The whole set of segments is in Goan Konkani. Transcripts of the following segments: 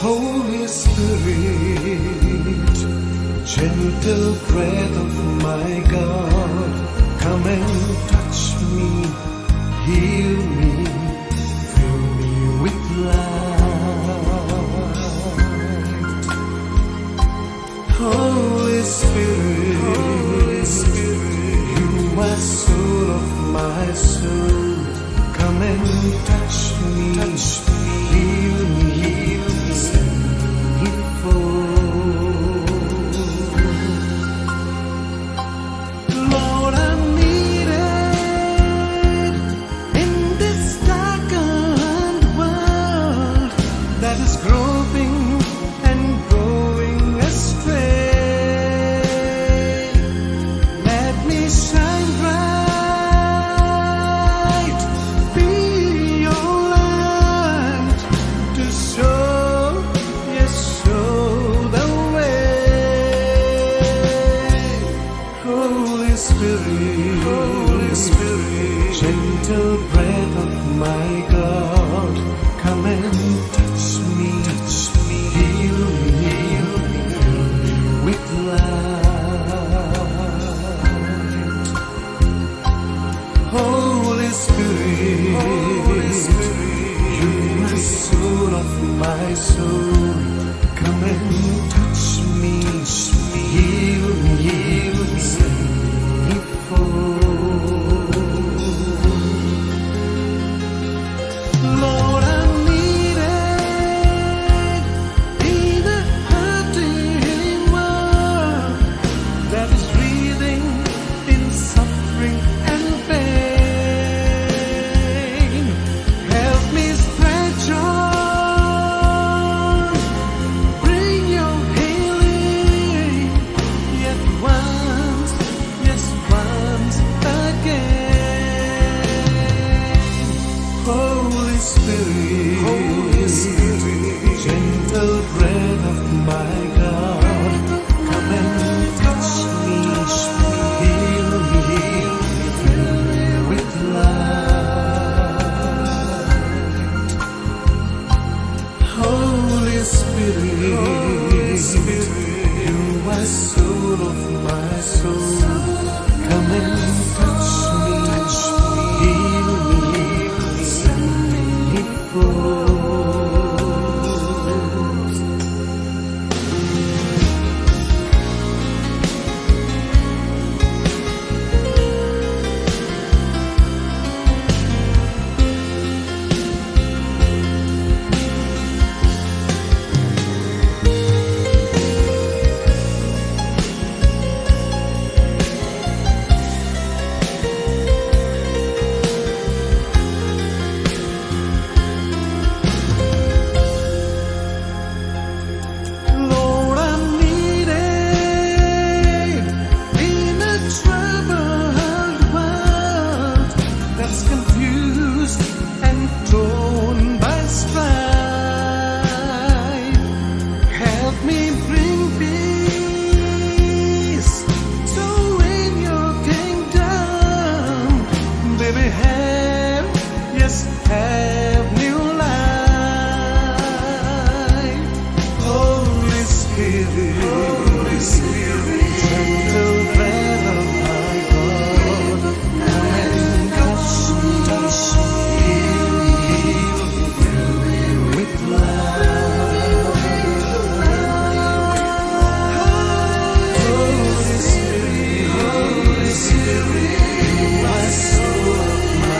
Holy Spirit, gentle breath of my God, come and touch me, heal me, fill me with light. Holy Spirit, Holy Spirit, you are soul of my soul. Come and touch me, heal me, set me forth. Lord, I'm needed in this darkened world that is groping and going astray. Let me shine bright, be your light to show, yes, show the way. Holy Spirit, Holy Spirit, gentle breath of my God, come and touch me, heal me, fill me with light. Holy Spirit, Holy Spirit, you are soul of my soul. Come and touch me, heal me, set me forth. Lord, I'm needed in a hurting world that is writhing in suffering and pain. Help me spread joy, bring your healing yet once, yes, once again. Holy Spirit, Holy Spirit, gentle breath of my God, come and touch me, heal me, fill me with light. Holy Spirit, Holy Spirit, you are soul of my soul. Come and touch me, heal me, set me forth. Lord, I'm needed in a troubled world that's confused and torn by strife. Help me bring peace to in your kingdom. Baby, have, yes, have new life. Holy Spirit, Holy Spirit, gentle breath of my God, come and touch me, heal me, fill me with light. Holy Spirit, Holy Spirit, you are soul of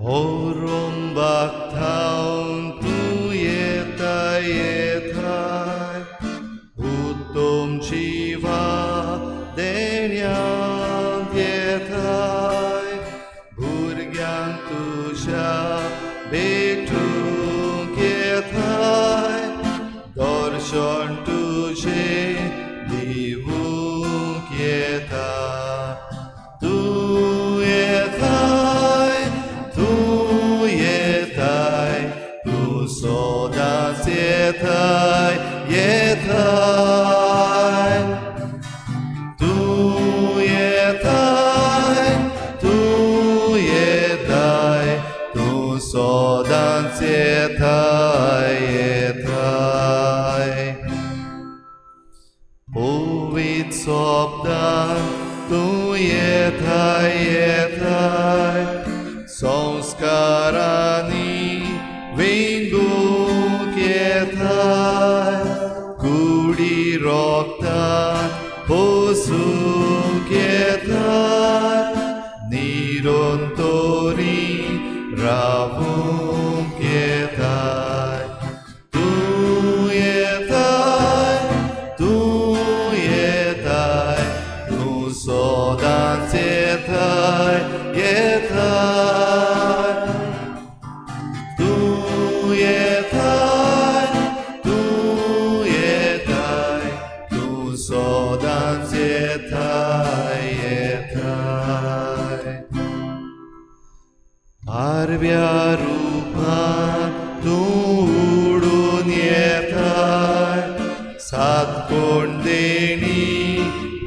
ओरोंबाक थावन तूं येताय येताय उत्तम जिवा देण्यांत येताय भुरग्यांक तुज्या भेटूंक येताय दर्शन तुजें दिवूंक येता. तूं येताय, तूं येताय, तूं सदांच येताय येताय. तूं येताय, तूं येताय, तूं सदांच येताय येताय. पवित्र शब्दान तूं येताय येताय संस्कारांनी विंगूंक येताय कुडी रोगतान पोसूंक येताय निरंतरी रावूंक येताय. तूं येताय, तूं येताय, तूं सदांच येताय येताय. तूं येताय, तूं येताय, तूं सदांच येताय येताय. पारव्या रुपान तूं उडून येताय सातकोण देणी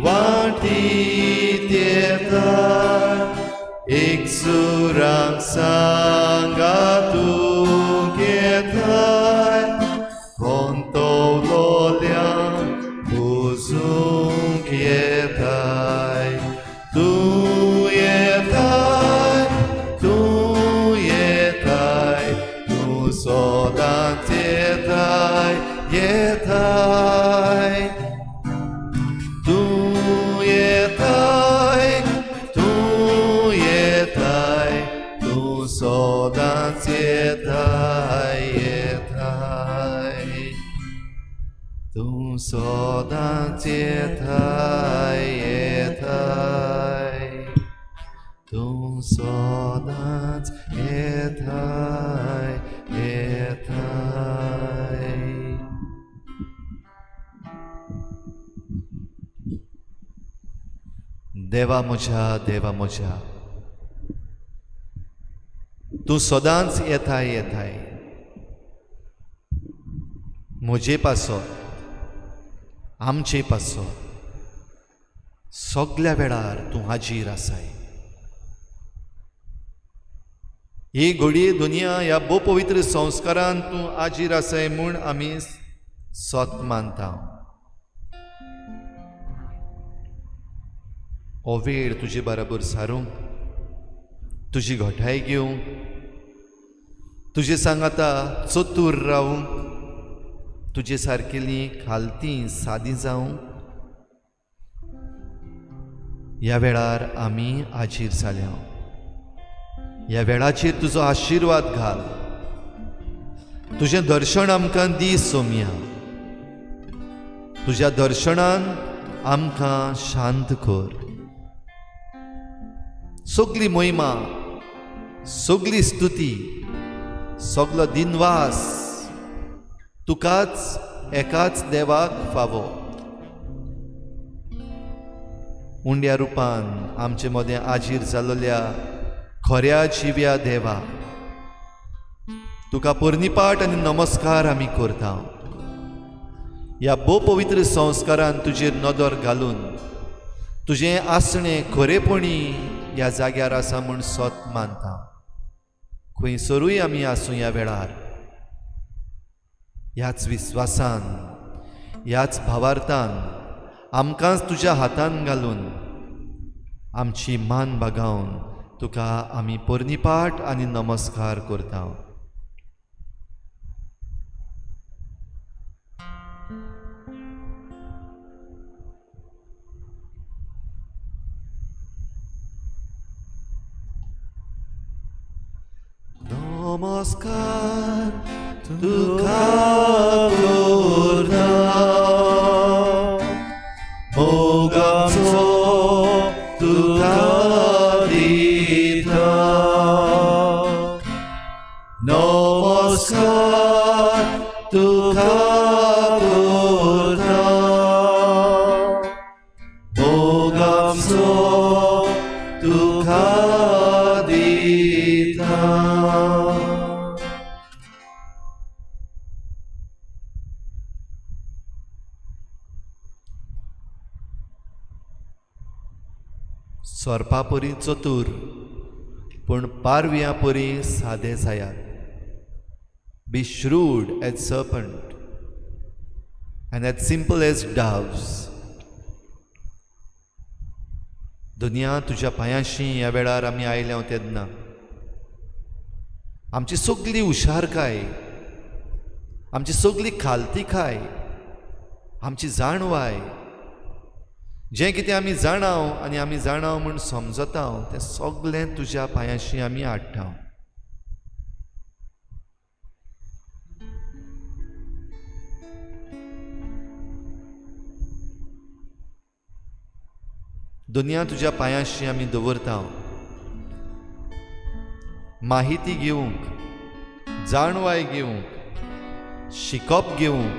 वाटीत येताय एक सुरांक सांगातूंक येताय कोंतवलोल्यांक पुजूंक येताय. तूं येताय, तूं येताय, तूं सदांच येताय येताय. तूं येताय, तूं येताय, तूं सदांच येताय येताय. तूं सदांच येताय येताय. तूं सदांच येताय येताय. देवा म्हज्या, देवा म्हज्या, तूं सदांच येताय येताय म्हजे पासत, आमचे पासत सगल्या वेळार तूं हाजीर आसाय. ही घडये दुनिया ह्या भोव पवित्र संस्कारान तूं हाजीर आसाय म्हूण आमी सत मानता. हो वेळ तुजे बराबर सारूंक, तुजी घटाय घेवंक, तुजे सांगाता चतूर रावूंक, तुजे सारकेली खालती सादी जावंक ह्या वेळार आमी हाजीर जाल्या. ह्या वेळाचेर तुजो आशिर्वाद घाल, तुजें दर्शन आमकां दी सोमया, तुज्या दर्शनान आमकां शांत कर. सगली महिमा, सगली स्तुती, सगलो दिनवास तुकाच एकाच देवाक फावो. उंड्या रुपान आमचे मदें आजीर जाल्ल्या खऱ्या जिव्या देवा, तुका पोरणीपाठ आनी नमस्कार आमी करता. ह्या भोव पवित्र संस्कारान तुजेर नदर घालून तुजें आसणें खरेपणी ह्या जाग्यार आसा म्हूण सत मानता. खंयसरूय आमी आसूं ह्या वेळार, ह्याच विस्वासान, ह्याच भावार्थान आमकांच तुज्या हातान घालून आमची मान बागावन तुका आमी पोरणीपाठ आनी नमस्कार करता. नमस्कार तुका करता, मोगाचो तुका दिता. नमस्कार तुका करता, मोगाचो तुका दिता. सोरपा परी चतूर पूण पारव्या परी सादे जायात. Be shrewd as serpent and as simple as doves. दुनिया तुज्या पांयांशी ह्या वेळार आमी आयल्या तेन्ना आमची सगली हुशारकाय, आमची सगली खालतीकाय, आमची जाणवाय, जें कितें आमी जाणाव आनी आमी जाणाव म्हूण समजताव तें सगलें तुज्या पांयांशी आमी हाडटा. दुनिया तुज्या पांयांशी आमी दवरता. माहिती घेवंक, जाणवाय घेवंक, शिकप घेवंक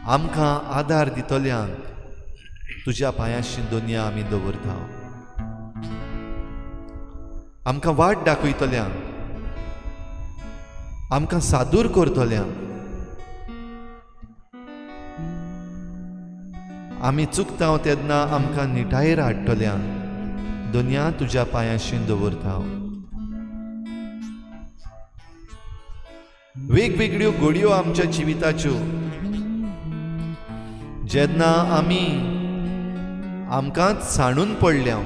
आमकां आदार दितल्यांक तुज्या पांयांशी दुनिया आमी दवरता. आमकां वाट दाखयतल्यांक, आमकां सादूर करतल्यांक, आमी चुकता तेन्ना आमकां निटायेर हाडटल्यांक दुनिया तुज्या पांयांशी दवरता. वेगवेगळ्यो घडयो आमच्या जिविताच्यो जेन्ना आमी आमकांच सांडून पडल्या,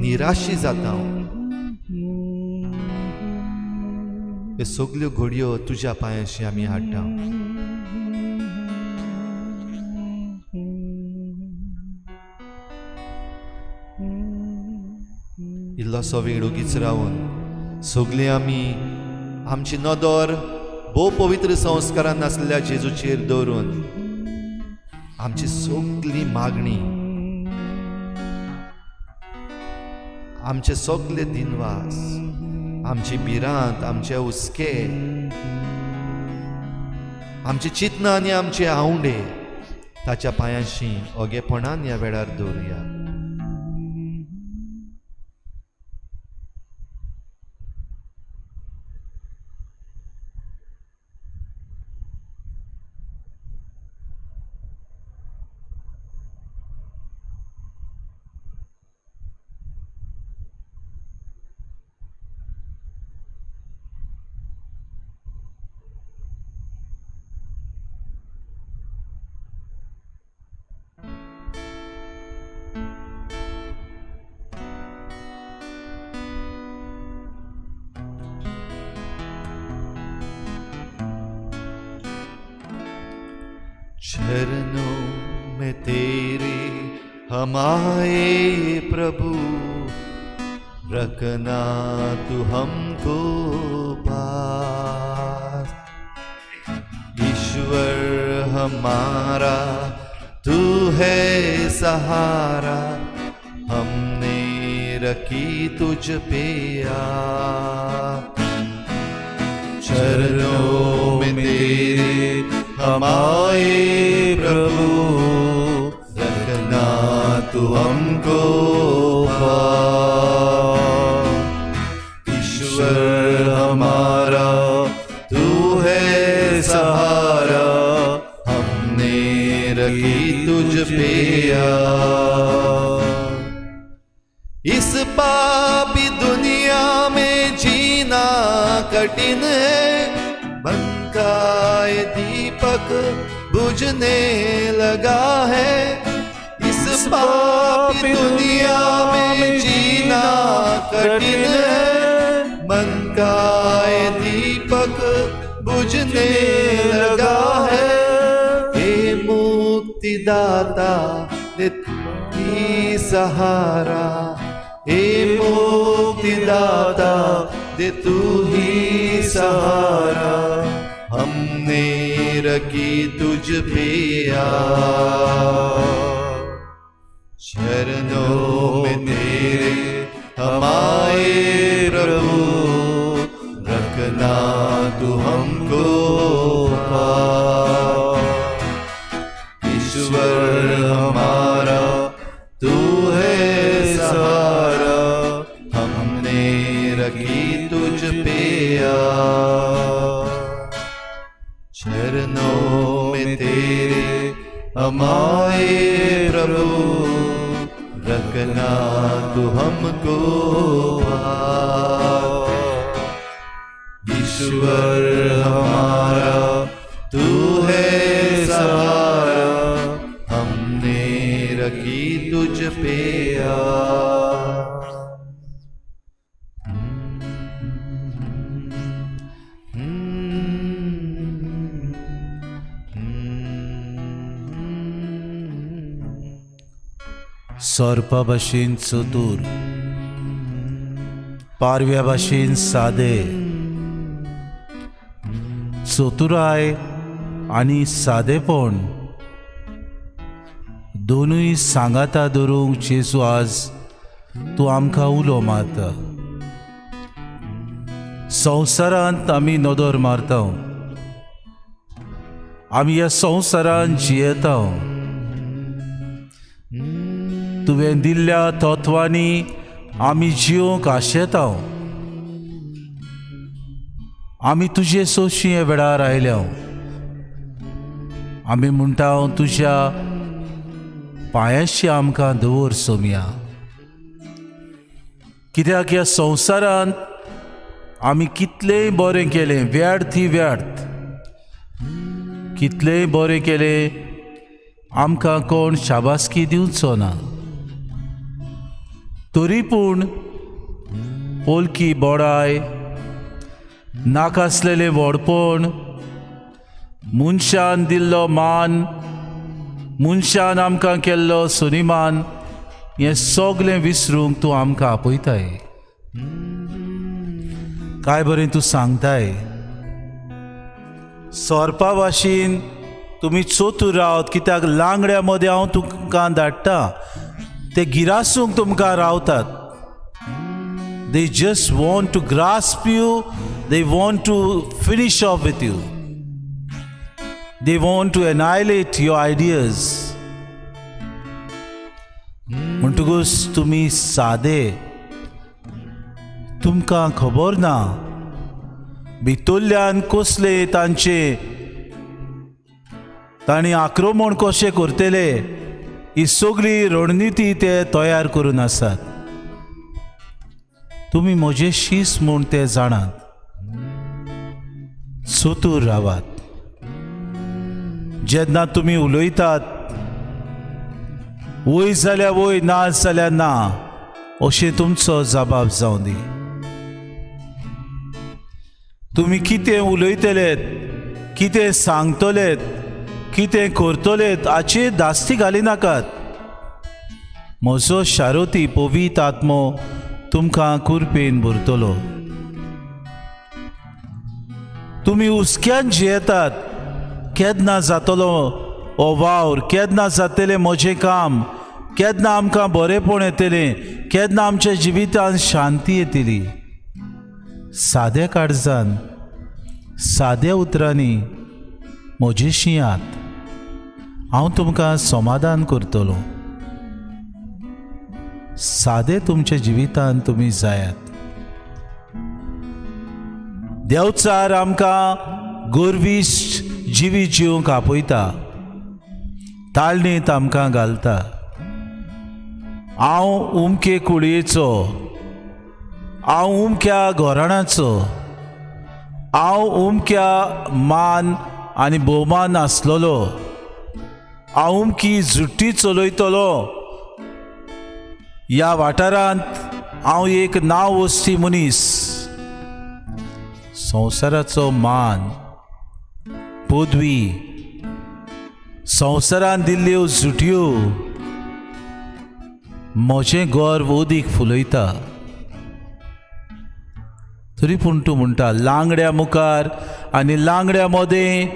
निराशी जाता, ह्यो सगल्यो घडयो तुज्या पांयांशी आमी हाडटा. इल्लोसो वेळ ओगीच रावन सगळीं आमी आमची नदर भोव पवित्र संस्कारान नासलेल्या जेजूचेर दवरून आमची सगली मागणी, आमचे सगले दिनवास, आमची भिरांत, आमचे हुस्के, आमची चिंतना आनी आमचे आंवडे ताच्या पांयांशी ओगेपणान ह्या वेळार दवरुया. चरणों में तेरे हम आए प्रभु, रखना तू हमको पास. ईश्वर हमारा तू है सहारा, हमने रखी तुझ पे आस. चरणों में तेरे हम आए प्रभु, रखना तू हमको पास. ईश्वर हमारा तू है सहारा, हमने रखी तुझ पे आस. इस पापी दुनिया में जीना कठिन है, मन का ये दीपक बुझने लगा है. इस पापी दुनिया में जीना कठिन है, मन का ये दीपक बुझने लगा है. हे मुक्तिदाता दे सहारा, हे मुक्तिदाता दे तू ही सहारा, हमने रखी तुझ पे आस। चरणों में तेरे हमारे प्रभु, रखना तू हमको पार। ईश्वर हमारा तू है सहारा, हमने रखी तुझ पे आस। चरणों में तेरे हमारे प्रभु, रखना तू हमको पार। ईश्वर हमारा तू है सहारा, हमने रखी तुझ पे आस। सोरपा भाशेन चतूर, पारव्या भाशेन सादे, चतुराय आनी सादेपण दोनूय सांगाता धरूंक जेजू आज तूं आमकां उलो मारता। संवसारांत आमी नदर मारता, आमी ह्या संवसारांत जियेता। तुवें दिल्ल्या तत्वांनी आमी जिवंक आशेता। आमी तुजे सोशी वेळार आयल्या, आमी म्हणटा तुज्या पांयाशी आमकां दवर सोमया, कित्याक ह्या संवसारांत आमी कितलेंय बरें केलें व्यर्थ ही व्यर्थ, कितलेंय बरें केलें आमकां कोण शाबासकी दिवचो ना। तरी पूण पोलकी बोडाय, नाकासलेलें व्हडपण, मनशान दिल्लो मान, मनशान आमकां केल्लो सनिमान, हें सगलें विसरूंक तूं आमकां आपयताय। काय बरें तूं सांगताय, सोरपा भाशेन तुमी चतूर रावत, कित्याक लांगड्या मदें हांव तुमकां धाडटा, ते गिरासूंक तुमकां रावतात। They just want to grasp you, they want to finish off with you, they want to annihilate your ideas. म्हणटकूच तुमी सादे, तुमकां खबर ना भितरल्यान कसले तांचे तांणी आक्रमण कशें करतले, ही सगळी रणनिती ते तयार करून आसात। तुमी म्हजे शीस म्हूण ते जाणात। चतूर रावात, जेन्ना तुमी उलयतात वय जाल्यार वय, ना जाल्यार ना, अशें तुमचो जबाब जावं दी। तुमी कितें उलयतलेत, कितें सांगतलेत, कितें करतलेत हाचेर धास्ती घालिनाकात। म्हजो शारोती पवित्र आत्मो तुमकां कुरपेन भरतलो। तुमी हुस्क्यान जियेतात, केन्ना जातलो हो वावर, केन्ना जातलें म्हजें काम, केन्ना आमकां बरेंपण येतलें, केन्ना आमच्या जिवितांत शांती येतली। साद्या काळजान, साद्या उतरांनी म्हजे शिंयात, हांव तुमकां समाधान करतलो। सादे तुमच्या जिवितांत तुमी जायात। देवचार आमकां गोरवीश जिवीत जिवंक आपयता, ताळणींत आमकां घालता। हांव उमके कुळयेचो, हांव उमक्या घराण्याचो, हांव उमक्या मान आनी भोवमान आसलेलो, हांव उमकी जुट्टी चलयतलो, ह्या वाठारांत हांव एक नांव वस्ती मनीस। संवसाराचो मान, पदवी, संवसारान दिल्ल्यो जुटयो म्हजें गर्व अदीक फुलयता। तरी पूण तूं म्हणटा लांगड्या मुखार आनी लांगड्या मदें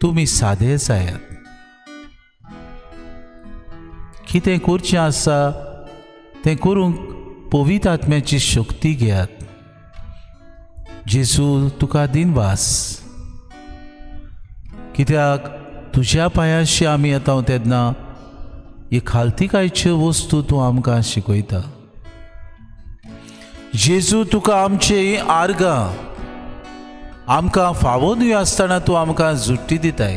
तुमी सादे जायात. कितें करचें आसा तें करूंक पवित्र आत्म्याची शक्ती घेयात. जेजू तुका दिनवास, कित्याक तुज्या पांयाशी आमी येता तेन्ना ही खालतिकायच्यो वस्तू तूं आमकां शिकयता. जेजू तुका आमचे आर्गां आमकां फावो न्हय आसतना तूं आमकां जुट्टी दिताय.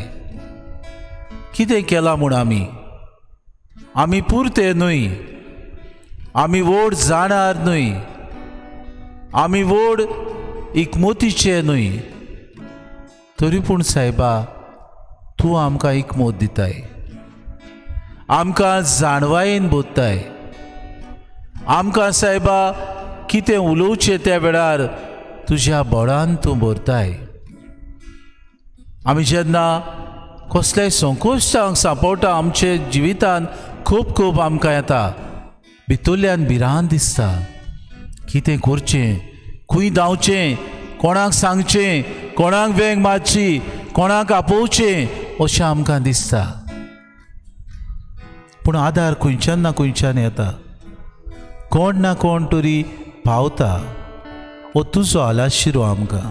कितें केलां म्हूण आमी आमी पुरते न्हय, आमी व्हड जाणार न्हय, आमी व्हड इकमतीचे न्हय, तरी पूण सायबा तूं आमकां इकमत दिताय, आमकां जाणवायेन बोत्ताय. आमकां सायबा कितें उलोवचें त्या वेळार तुज्या बळान तूं भरताय. आमी जेन्ना कसलेय संकोश्टांक सांपडटा आमचे जिवितान खूब खूब आमकां येता, भितरल्यान भिरांत दिसता, कितें करचें, खंय धांवचें, कोणाक सांगचें, कोणाक वेंग मारची, कोणाक आपोवचें अशें आमकां दिसता. पूण आदार खंयच्यान ना खंयच्यान येता, कोण ना कोण तरी पावता. हो तुजो आलाशिरो आमकां.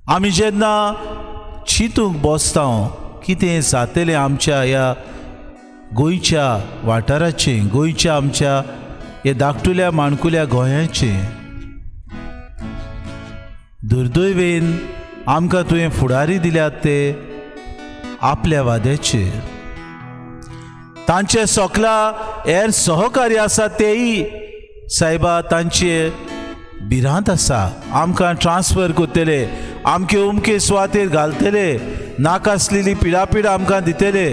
आमी जेन्ना चिंतूंक बसता कितें जातलें आमच्या ह्या गोंयच्या वाठाराचें, गोंयच्या आमच्या ह्या धाकटुल्या माणकुल्या गोंयाचें, दुर्दैवेन आमकां तुवें फुडारी दिल्यात ते आपल्या वाद्याचे, तांचे सोकला हेर सहकारी आसा तेय सायबा तांचे भिरांत आसा, आमकां ट्रान्सफर करतले, आमके उमके सुवातेर घालतले, नाकासलेली पिडापीड आमकां दितले.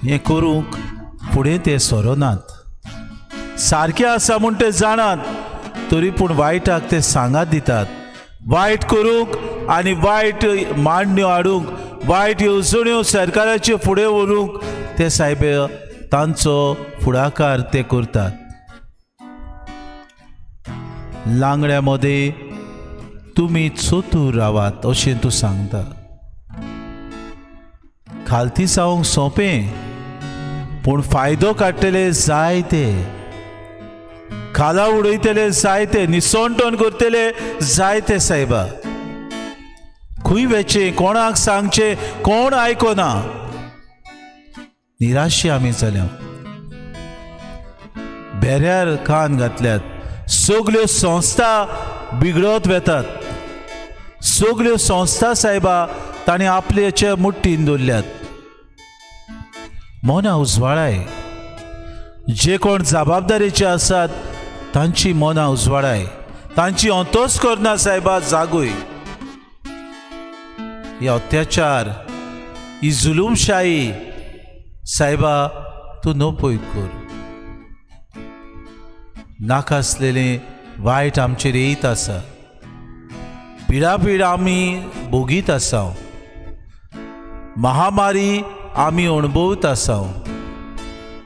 हें करूंक फुडें ते सोरोनात. सारकें आसा म्हूण ते जाणात, तरी पूण वायटाक ते सांगात दितात. वायट करूंक आनी वायट मांडण्यो हाडूंक, वायट येवजण्यो सरकाराच्यो फुडें व्हरूंक ते सायब तांचो फुडाकार ते करतात. लांगड्या मदें तुमी चतूर रावात अशें तूं सांगता. खालती जावंक सोंपें, पूण फायदो काडटले जायते, खाला उडयतले जायते, निसणटण करतले जायते. सायबा खंय वेचें, कोणाक सांगचें, कोण आयकना. निराशी आमी जाल्या, बेऱ्यार कान घातल्यात, सगल्यो संस्था बिगडत वेतात, सगल्यो संस्था सायबा तांणी आपल्याचे मुठीन दवरल्यात. मनां उजवाडाय, जे कोण जबाबदारेचे आसात तांची मनां उजवाडाय, तांची अंतोस करना सायबा जागूय. हे अत्याचार, ही जुलूमशाही सायबा तूं नपय कर. नाकासलेलें वायट आमचेर येयत आसा, पिडापीड आमी भोगीत आसा, महामारी आमी अणभवत आसा,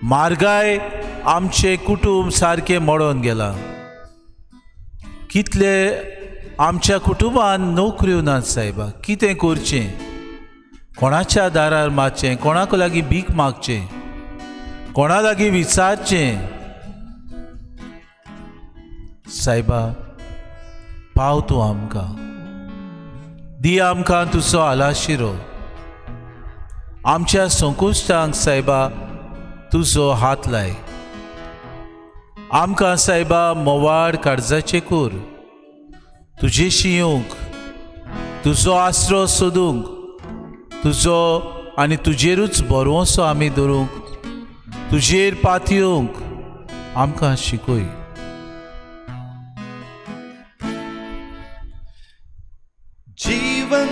म्हारगाय आमचें कुटूंब सारकें मोडोन गेलां. कितले आमच्या कुटुंबान नोकऱ्यो नात सायबा, कितें करचें, कोणाच्या दारार मारचें, कोणाक लागीं भीक मागचें, कोणा लागीं विचारचें. सायबा पाव तूं आमकां, दी आमकां तुजो आलाशिरो. आमच्या संकुश्टांक सायबा तुजो हात लाय. आमकां सायबा मोवाड काळजाचें कर, तुजेशी येवंक, तुजो आसरो सोदूंक, तुजो आनी तुजेरूच भरवंसो आमी धरूंक, तुजेर पातयेवंक आमकां शिकय. जीवन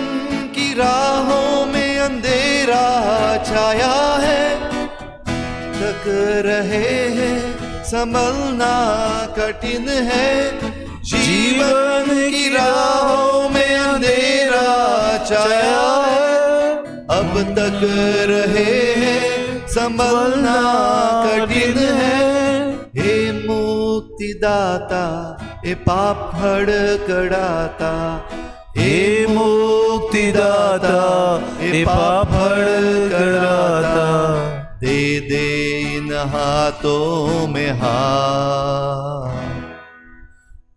की राहों में अंधेरा छाया है, थक रहे हैं, संभलना कठिन है। जीवन की राहों में अंधेरा छाया है, अब तक रहे हैं, संभलना कठिन है। हे मुक्तिदाता मुक्तिदाता, ए पाप हडकडाता, हे मुक्तिदाता, हे पाप हडकडाता, दे दे इन हाथों में हाथ,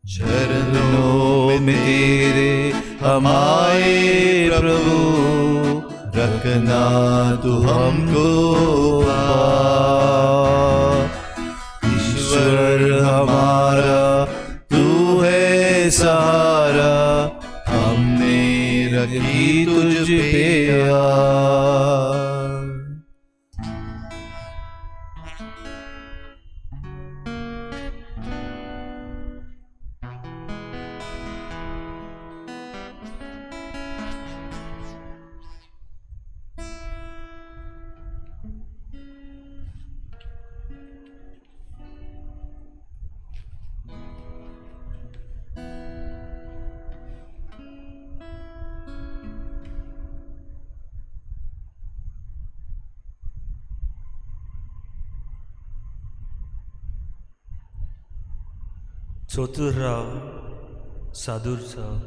चरणों में तेरे हम आए प्रभु, रखना तू हमको पार। ईश्वर हमारा तू है सहारा, हमने रखी तुझ पे आस। चतुर राव, सादूर जाव,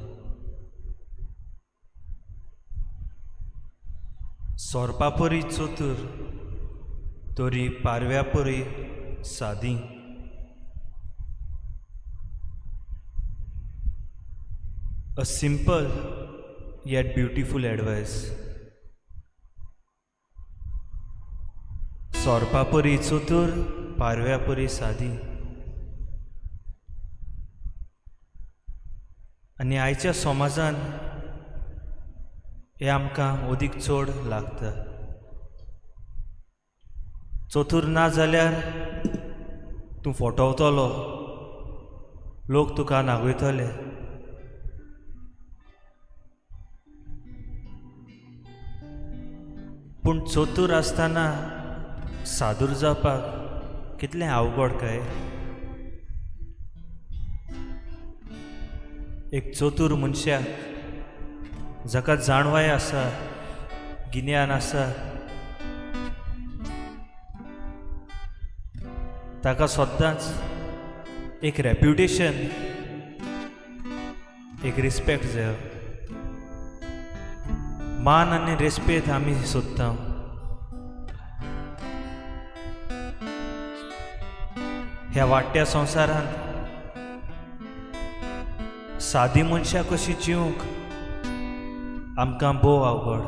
सोरपापरी चतुर तरी पारव्यापरी सादी। A simple yet beautiful advice. सोरपापरी चतुर, पारव्यापरी सादी। आनी आयच्या समाजान हें आमकां अदीक चड लागता। चतुर ना जाल्यार तूं फटवतलो, लोक तुका नागयतले। पूण चतुर आसतना सादूर जावपाक कितलें अवघड काय। एक चतुर मनशाक जाका जाणवाय आसा, गिन्यान आसा, ताका सदांच एक रेप्युटेशन, एक रिस्पेक्ट जाय। मान आनी रेस्पेद आमी सोदता। ह्या वाडट्या संवसारांत सादी मनशां कशी जिवंक आमकां भोव अवघड।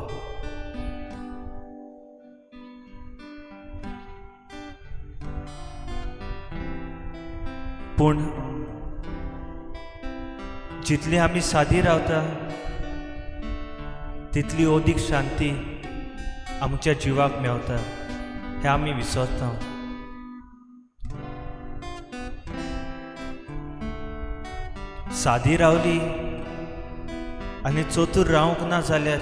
पूण जितली आमी सादी रावता तितली अदीक शांती आमच्या जिवाक मेवता हें आमी विसरता। सादी रावली आनी चतुर रावंक ना जाल्यार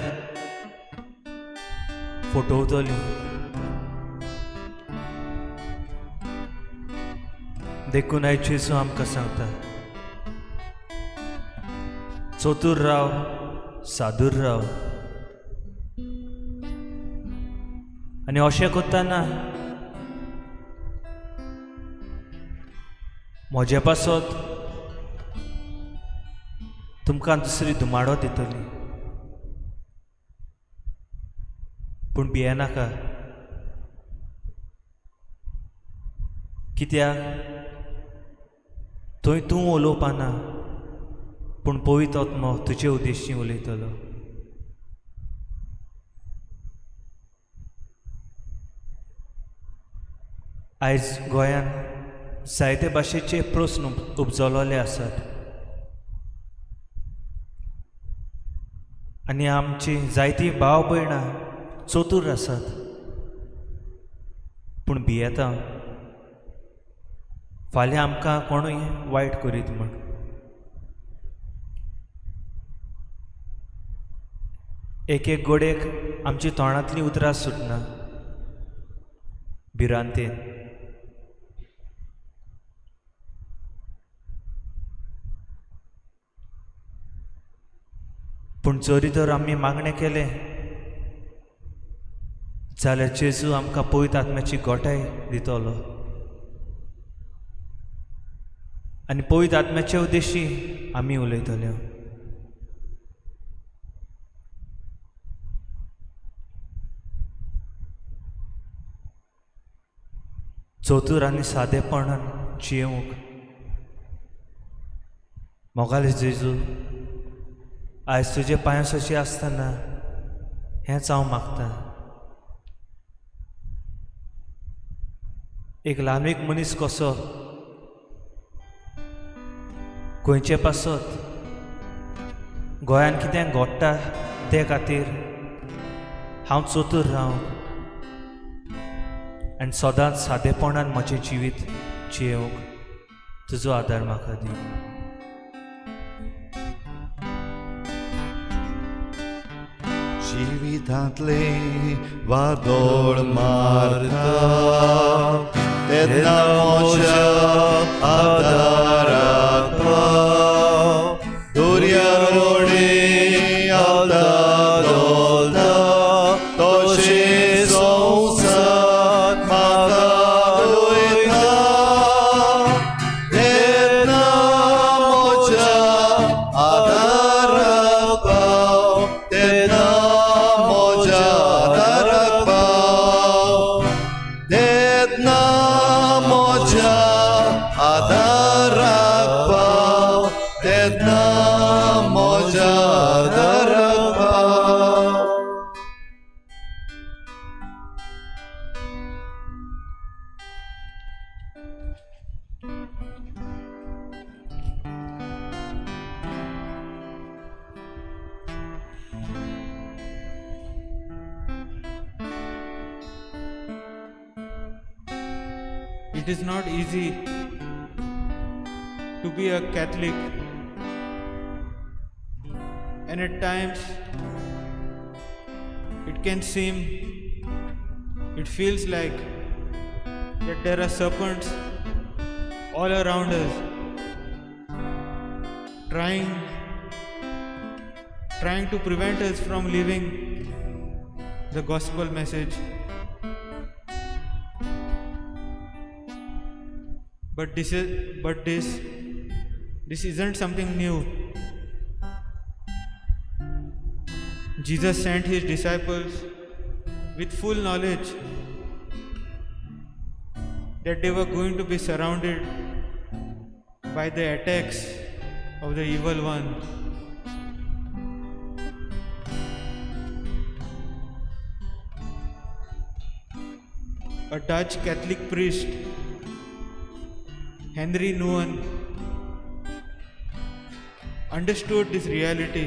फटवतली। देखून आयज जेजू आमकां सांगता, चतुर राव, सादूर राव। आनी अशें करतना म्हजे पासत तुमकां दुसरी धुमाडो दितली, पूण भियेनाका। कित्याक थंय तूं उलोवपाना, पूण पवित्र आत्मो तुजे उद्देशी उलयतलो। आयज गोंयांत जायते भाशेचे प्रस्न उपजलोले आसात आनी आमची जायतीं भाव भयणां चतुर आसात, पूण भियेता फाल्यां आमकां कोणूय वायट करीत म्हूण। एक एक गोडेक आमची तोंडांतलीं उतरां सुटना भिरांतेन। पूण जरी तर आमी मागणें केलें जाल्यार जेजू आमकां पवित्र आत्म्याची गोठाय दितलो। आनी पवित्र आत्म्याचे उद्देशी आमी उलयतले. चतूर आनी सादेपणान जियेवंक मोगाले जेजू, आयज तुजे पांयांसशी आसतना हेंच हांव मागतां. एक ल्हानवीक मनीस कसो गोंयचे पासत गोंयान कितें घडटा ते खातीर हांव चतूर रावंक आनी सदांच सादेपणान म्हजें जिवीत जियेवंक तुजो आदार म्हाका दी. जिवितांतले वादोळ मारता तेन्ना म्हज्या आदाराक पाव, दर्या रोडे आलता धोलता तशें संवसार म्हाका वयता, तेन्ना म्हज्या आदाराक पाव, तेन्ना म्हज्या आदाराक पाव, तेन्ना म्हज्या आदाराक पाव, तेन्ना म्हज्या आदाराक पाव. It is not easy to be a Catholic, and at times it can seem, it feels like that there are serpents all around us trying to prevent us from living the gospel message. But this isn't something new. Jesus sent his disciples with full knowledge that they were going to be surrounded by the attacks of the evil one. A Dutch Catholic priest, Henry Nouwen, understood this reality,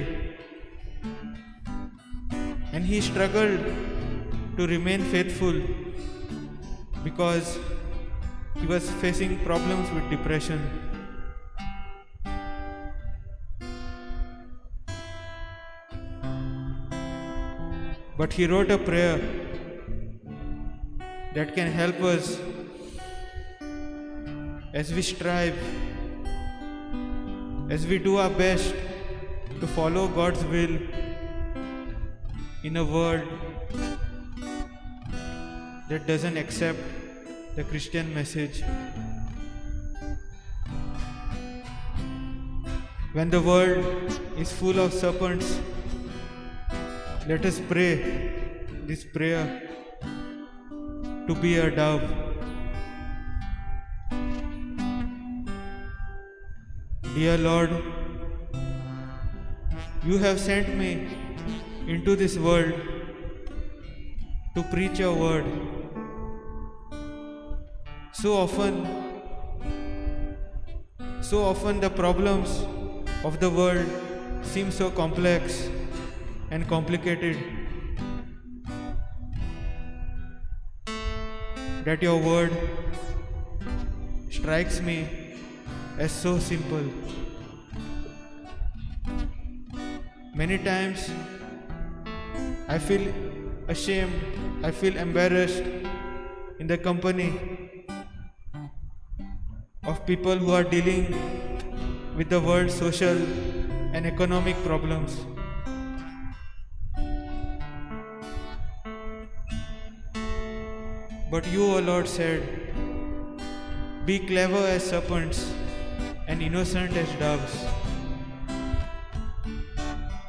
and he struggled to remain faithful because he was facing problems with depression. But he wrote a prayer that can help us as we strive, as we do our best to follow God's will in a world that doesn't accept the Christian message. When the world is full of serpents, let us pray this prayer to be a dove. Dear Lord, you have sent me into this world to preach your word. So often the problems of the world seem so complex and complicated that your word strikes me as so simple. Many times I feel ashamed, I feel embarrassed in the company of people who are dealing with the world's social and economic problems. But you, O Lord, said, be clever as serpents and innocent as doves.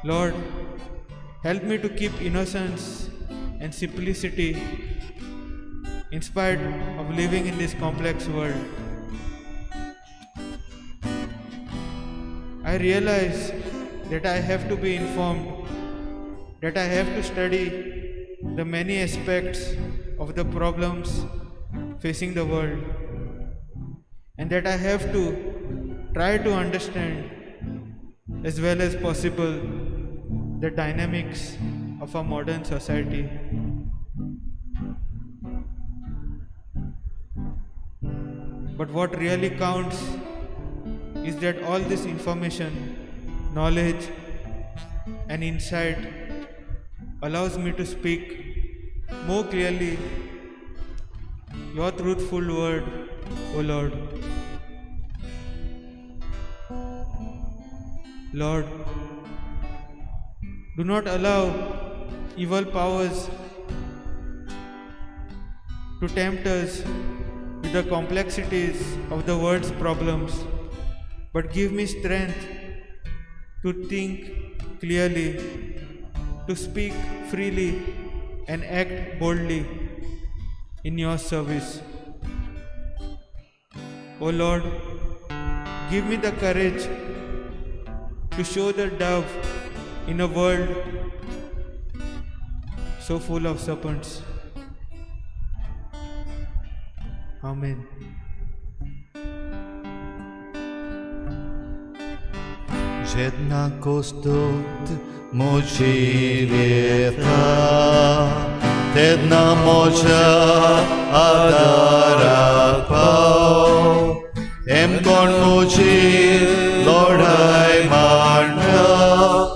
Lord, help me to keep innocence and simplicity in spite of living in this complex world. I realize that I have to be informed, that I have to study the many aspects of the problems facing the world, and that I have to try to understand as well as possible the dynamics of our modern society. But what really counts is that all this information, knowledge, and insight allows me to speak more clearly your truthful word, O Lord. Lord, do not allow evil powers to tempt us with the complexities of the world's problems, but give me strength to think clearly, to speak freely, and act boldly in your service. O Lord, give me the courage to show the dove in a world so full of serpents. Amen. Jedna kostot moći vjeta, tedna moća adara pao, em kon moći lodaj manda,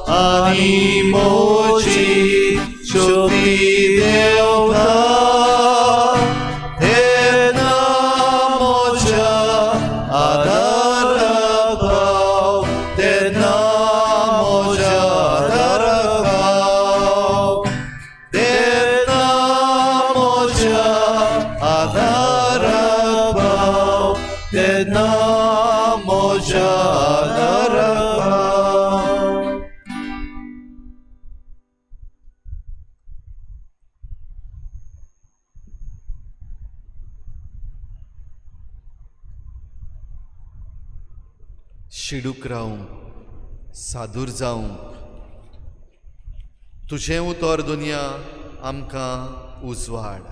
ani moći šokti devta, tedna moća adara pao, tedna moća adara pao, tedna moća adara pao, tedna moća adara pao. शिडूक रावंक, सादूर जावंक तुजें उतर दुनिया आमकां उजवाड.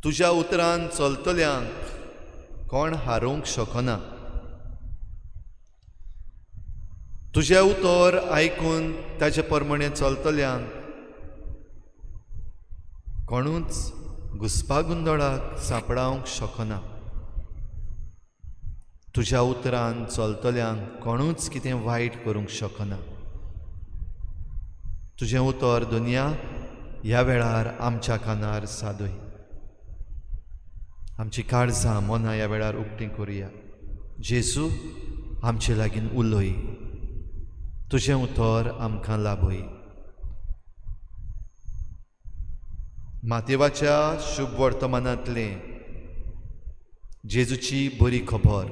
तुज्या उतरान चलतल्यांक कोण हारोवंक शकना. तुजें उतर आयकून ताजे प्रमाणे चलतल्यांक कोणूच घुस्पागुंदळाक सांपडावंक शकना. तुज्या उतरान चलतल्यांक कोणूच कितें वायट करूंक शकना. तुजें उतर दुनिया ह्या वेळार आमच्या कानार सादय. आमची काळजां मनां ह्या वेळार उक्तीं करुया. जेजू आमचे लागीं उलय, तुजें उतर आमकां लाभय. मातेवाच्या शुभ वर्तमानांतलें जेजूची बरी खबर.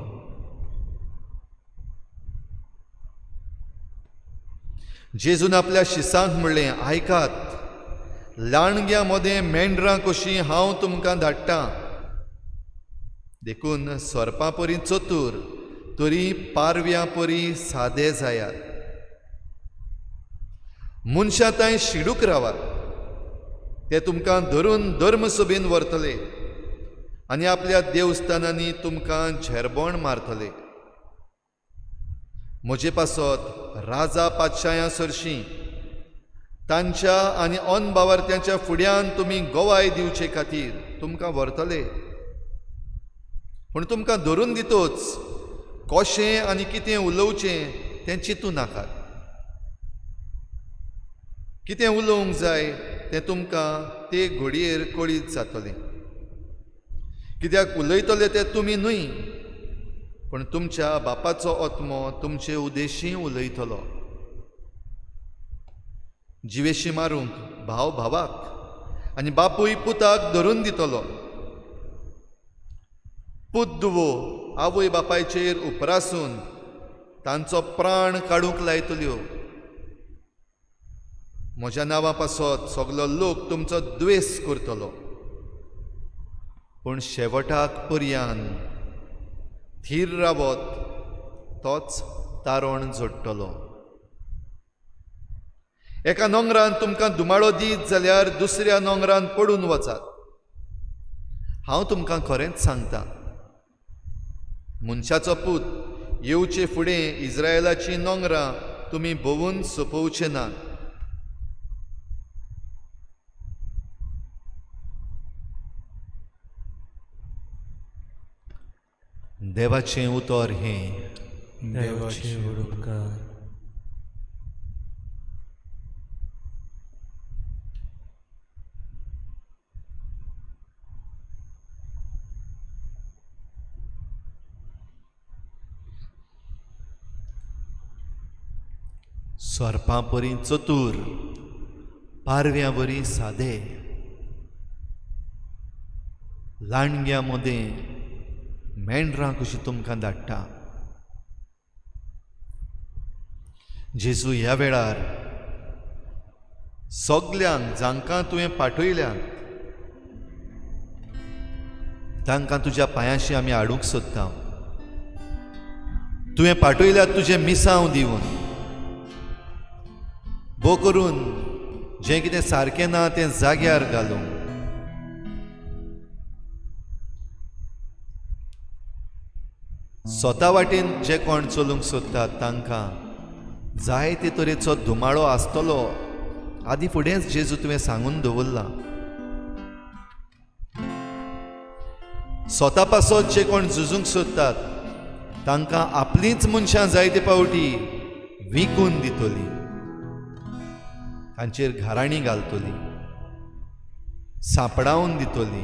जेजून आपल्या शिसांक म्हणलें, आयकात, लांडग्यां मदें मेंढरां कशीं हांव तुमकां धाडटां, देखून सोरपां परी चतूर तरी पारव्यां परी सादे जायात. मनशां तांय शिडूक रावात, ते तुमकां धरून धर्मसभेन व्हरतले आनी आपल्या देवस्थानांनी तुमकां झेरबोण मारतले. म्हजे पासत राजा पातशायां सरशीं तांच्या आनी अनबावार्थ्यांच्या फुड्यान तुमी गवाय दिवचे खातीर तुमकां व्हरतले. पूण तुमकां धरून दितोच कशें आनी कितें उलोवचें तें चिंतूं नाकात. कितें उलोवंक जाय तें तुमकां ते घडयेर कळीत जातलें. कित्याक उलयतले ते तुमी न्हय, पूण तुमच्या बापाचो आत्मो तुमचे उद्देशी उलयतलो. जिवेशी मारूंक भाव भावाक आनी बापूय पुताक धरून दितलो. पुद्दुवो आवय बापायचेर उपरासून तांचो प्राण काडूंक लायतल्यो. म्हज्या नांवा पासत सगलो लोक तुमचो द्वेस करतलो, पूण शेवटाक पर्यान थीर रावत तोच तारण जोडटलो. एका नोंगरान तुमकां दुमाळो दीत जाल्यार दुसऱ्या नोंगरान पडून वचात. हांव तुमकां खरेंच सांगता, मनशाचो पूत येवचे फुडें इस्रायलाचीं नोंगरां तुमी भोंवून सोंपोवचे नात. देवाचें उतर हें. देवाचे व्हड उपकार. सोरपां परी चतूर, पारव्यां वरी सादे, लांडग्यां मदें मेंढरां कशी तुमकां धाडटा. जेजू ह्या वेळार सगल्यांक जांकां तुवें पाठयल्यात तांकां तुज्या पांयांशी आमी हाडूंक सोदता. तुवें पाठयल्यात तुजें मिसांव दिवन, भो करून जें कितें सारकें ना तें जाग्यार घालूंक. स्वता वाटेन जे कोण चलूंक सोदतात तांकां जायते तरेचो धुमाळो आसतलो. आदी फुडेंच जेजू तुवें सांगून दवरलां. स्वता पासत जे कोण झुजूंक सोदतात तांकां आपलींच मनशां जायते फावटी विकून दितली, तांचेर घाराणी घालतली, सांपडावन दितली.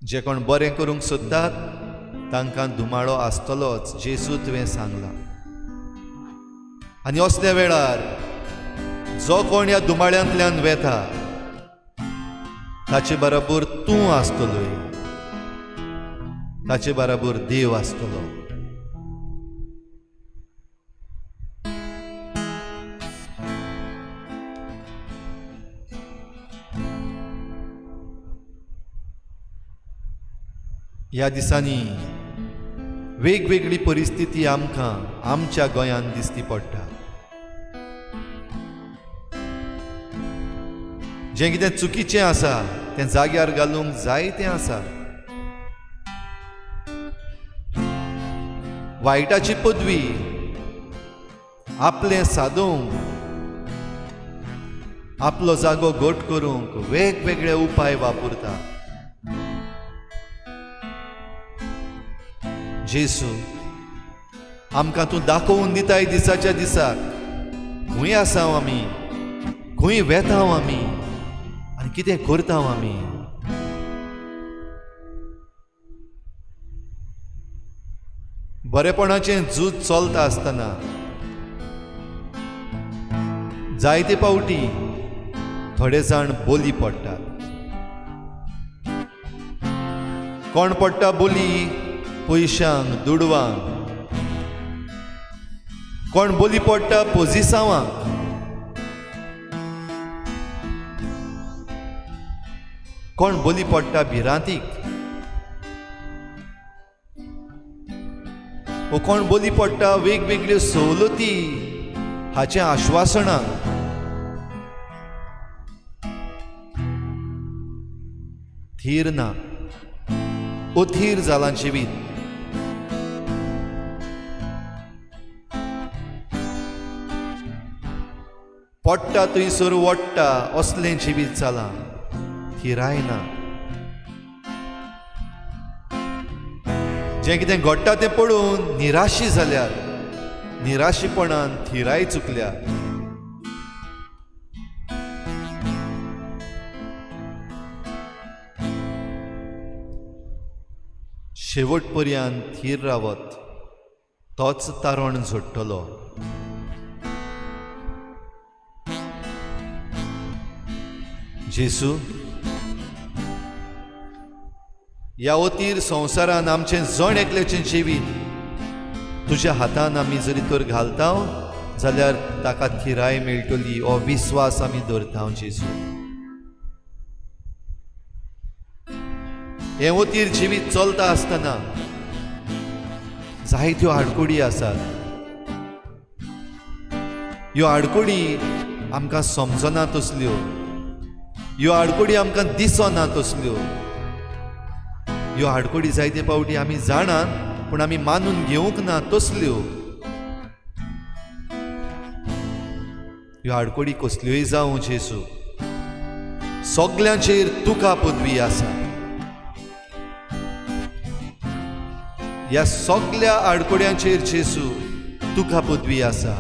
जे कोण बरें करूंक सोदतात तांकां धुमाळो आसतलोच, जेजू तुवें सांगलां. आनी असल्या वेळार जो कोण ह्या धुमाळ्यांतल्यान वेता ताचे बराबर तूं आसतलोय, ताचे बराबर देव आसतलो. ह्या दिसांनी वेगवेगळी परिस्थिती आमकां आमच्या गोंयांत दिसती पडटा. जें कितें चुकीचें आसा तें जाग्यार घालूंक जायतें आसा. वायटाची पदवी आपलें सादोवंक, आपलो जागो घट करूंक वेगवेगळे उपाय वापरता. जेजू आमकां तूं दाखोवन दिताय दिसाच्या दिसाक खंय आसा आमी, खंय वेता आमी आनी कितें करता आमी. बरेपणाचें झूज चलता आसतना जायते फावटी थोडे जाण बोली पडटात. कोण पडटा बोली? पयशांक, दुडवांक. कोण बोली पडटा? पोजिसांवांक. कोण बोली पडटा? भिरांतीक. वो कोण बोली पडटा? वेगवेगळ्यो सवलती हाचें आश्वासनां. थीर ना, अथीर जालां जिवीत. पडटा थंयसर वडटा असलें जिवीत जालां, थिराय ना. जें कितें घडटा तें पळोवन निराशी जाल्यार, निराशीपणान थिराय चुकल्या. शेवट पर्यंत थीर रावत तोच तारण जोडटलो. जेजू, ह्या ओतीर संवसारान आमचें जण एकल्याचें जिवीत तुज्या हातान आमी जरी तर घालता जाल्यार ताका थिराय मेळटली हो विस्वास आमी दवरता. जेजू, हें ओतीर जिवीत चलता आसतना जायत्यो आडकुडी आसात. ह्यो आडकुडी आमकां समजना तसल्यो, ह्यो आडकुडी आमकां दिसना तसल्यो. ह्यो आडकुडी जायते फावटी आमी जाणात पूण आमी मानून घेवंक ना तसल्यो. ह्यो आडकुडी कसल्योय जावं जेजू, सगल्यांचेर तुका पदवी आसा. ह्या सगल्या आडकुड्यांचेर जेजू तुका पदवी आसा.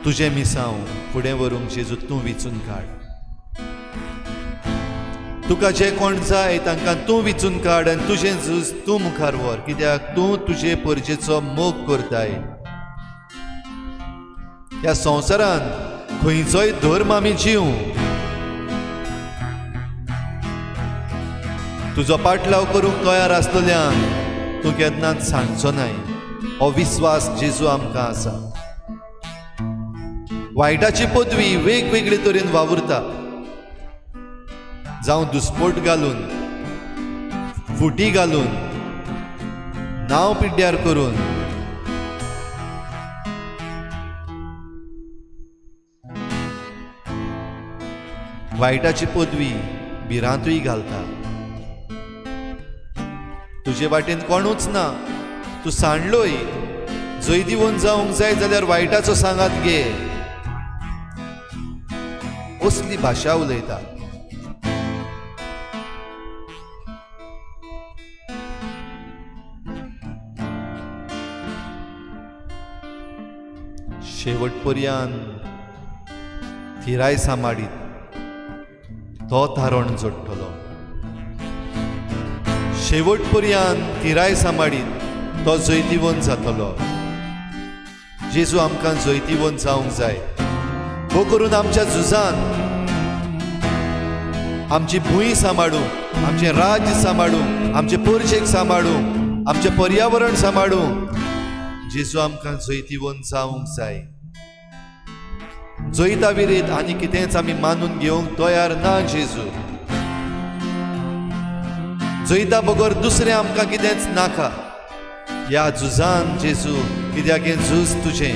तुजें मिसांव फुडें व्हरूंक जेजू तूं विचून काड. तुका जे कोण जाय तांकां तूं विचून काड आनी तुजें झूज तूं मुखार व्हर, कित्याक तूं तुजे परजेचो मोग करताय. ह्या संवसारांत खंयचोय धर्म आमी जीव, तुजो पाटलाव करूंक तयार आसलेल्यांक तूं केन्नाच सांगचो नाय, हो विस्वास जेजू आमकां आसा. वायटाची पदवी वेगवेगळे तरेन वावुरता, जावं दुस्पोट घालून, फुटी घालून, नांव पिड्ड्यार करून. वायटाची पदवी भिरांतूय घालता. तुजे वाटेन कोणूच ना, तूं सांडलोय. जैतिवंत जावंक जाय जाल्यार वायटाचो सांगात घे, असली भाशा उलयता. शेवट पर्यंत थिराय सांबाळीत तो थारण जोडटलो. शेवट पर्यंत थिराय सांबाळीत तो जैतिवंत जातलो. जेजू आमकां जैतिवंत जावंक जाय. हो करून आमच्या झुजान आमची भूंय सांबाळूंक, आमचें राज्य सांबाळूंक, आमचे परजेक सांबाळूंक, आमचें पर्यावरण सांबाळूंक जेजू आमकां जैतिवंत जावंक जाय. जैता विरेत आनी कितेंच आमी मानून घेवंक तयार ना जेजू. जैता बगर दुसरें आमकां कितेंच नाका ह्या झुजान जेजू, कित्याक हें झूज तुजें.